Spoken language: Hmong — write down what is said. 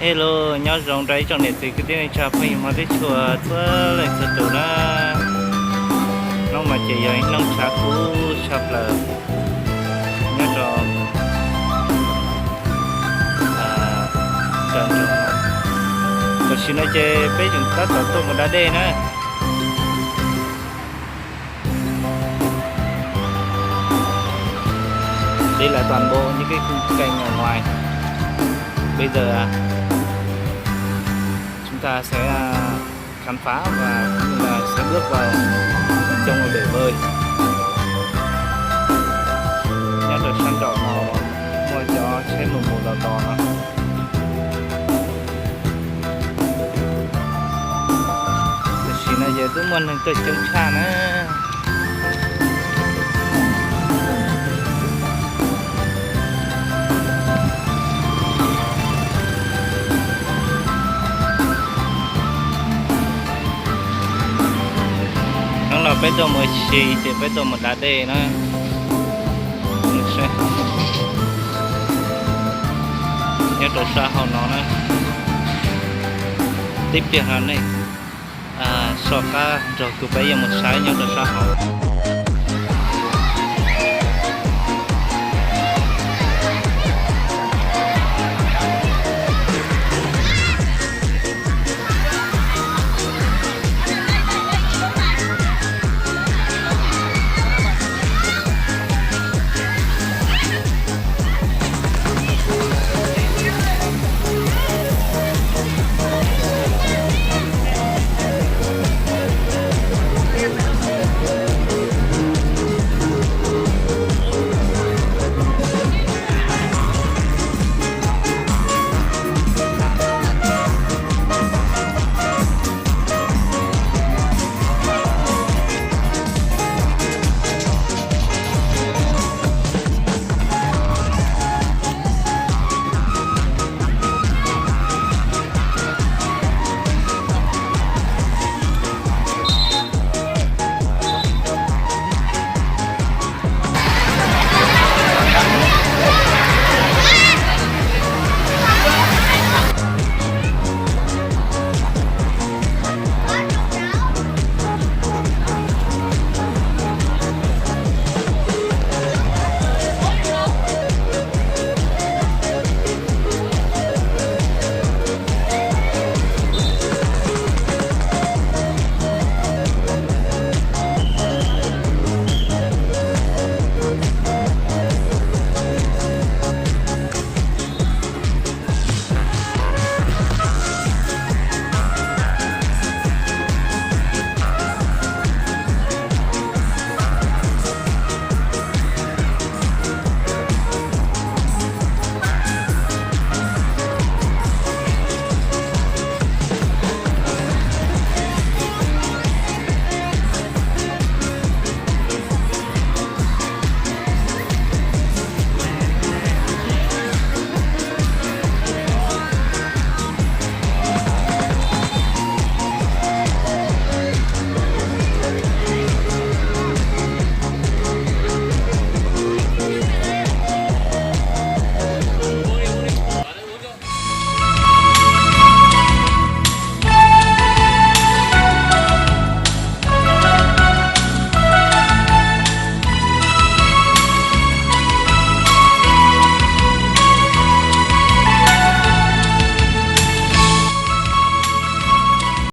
Hello, nyob zoo rau ib tsoom niam txiv kwv tij neej tsa phooj ywg Hmoob teb chaws txhua leej txhua tus na. Hnub no ces yog ib hnub tshav kub tshaj plaws nyob rau, tam sim no ces peb tseem tab tom tuaj mus da dej na. Đi lại toàn bộ những cái khung cảnh ở ngoài. Bây giờ chúng ta sẽ khám phá và cũng như là sẽ bước vào trong bể bơi. Nyob rau sab nraum no muaj cov tsheb mus mus los los no. Tam sim no ces twb muaj neeg tuaj coob tshaj na. Hnub no peb tuaj mus ua si ces peb tuaj mus da dej na. Nyob rau sab hauv no na, tib pliag no nej soj qab nrog kuv peb yuav mus saib nyob rau sab hauv.